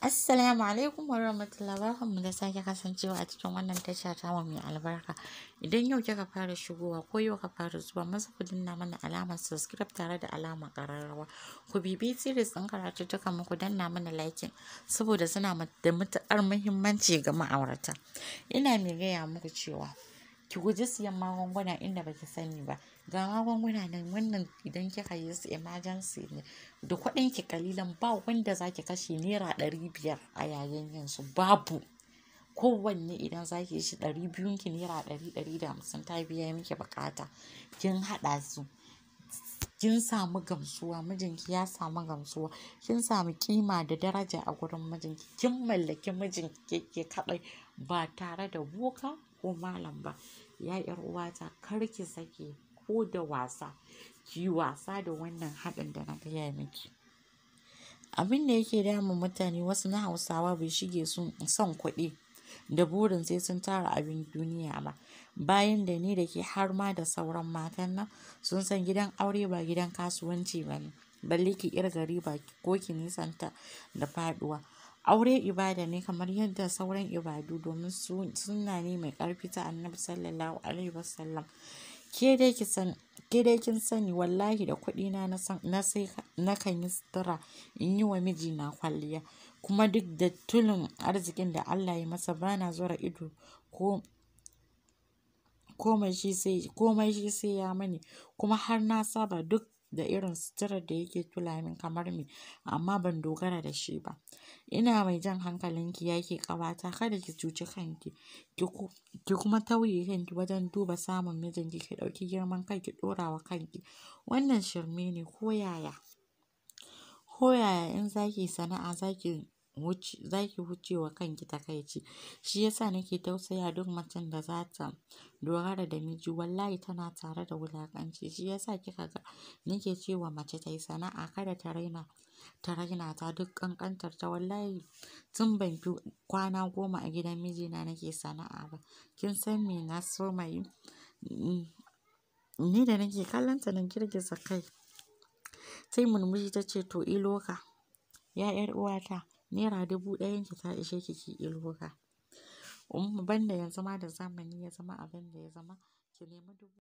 Assalamu alaikum warahmatullahi, barkanmu da sake kasancewa a cikin wannan tasha tamu mai albarka. Idan yau kika fara shigowa ko yau ka fara zuwa, maza ku danna mana alamar subscribe tare da alamar ƙararrawa. Ku bibiyi series ɗin karatuttukan mu, ku danna mana liking saboda suna da matuƙar muhimmanci ga ma'aurata. Ina mai gaya muku cewa ki guji siyan magunguna inda baki sani ba. Ga magunguna nan, wannan idan kika yi su emergency ne da kuɗin ki kalilan, ba wanda zaki kashe ₦500 a yayin yin su, babu. Kowanne idan zaki yi shi 200 ki, ₦100, 150 ta biya miki buƙata. Kin haɗa su, kin samu gamsuwa, mijinki ya samu gamsuwa, kin samu ƙima da daraja a gurin mijinki, kin mallaki mijinki ke kaɗai ba tare da boka ko malam ba. Ya ƴar uwata, kar ki sake ko da wasa ki yi wasa da wannan haɗin da na gaya miki. Abin da yake damun mutane wasu na Hausawa bai shige su son kuɗi da burin sai sun tara abin duniya ba. Bayan da ni da ke har ma da sauran matan nan sun san gidan aure ba gidan kasuwanci ba ne. Balle ki ƙirga riba ko ki nisanta da faɗuwa. Aure ibada ne kamar yadda sauran ibadu, domin sunna ne mai ƙarfi ta Annabi Sallallahu Alaihi Wasallam. Ke dai ki san, ke dai kin sani, wallahi da kuɗina na san na sai nakan yi sutura in yi wa mijina kwalliya. Kuma duk da tulin arzikin da Allah ya masa, bana zura ido ko komai shi sai ya mani. Kuma har na saba duk da irin suturar da yake tula min kamar me, amma ban dogara da shi ba. Ina mai jan hankalinki, ya ke ƙawata, kada ki cuci kanki, ki kuma tauye kanki wajen duba samun mijinki, ki ɗauki girman kai ki ɗora wa kanki. Wannan shirme ne. Ko yaya. Ko yaya in zaki yi sana'a, zaki wuce wa kanki takaici. Shi yasa nake tausaya duk macen da za ta dogara da miji, wallahi tana tare da wulaƙanci. Shi yasa kika ga nake cewa mace tayi sana'a, kada ta raina ta duk ƙanƙantar ta. Wallahi tun ban fi kwana 10 a gidan mijina nake sana'a ba. Kin san me na soma yi? Ni da nake kallonta na girgiza kai. Tai murmushi ta ce, "To iloka." Ya ƴar uwata, ₦1,000 ki ta ishe ki ki iloka. Banda yanzu ma da zamani ya zama abin da ya zama, ki nemi dubu.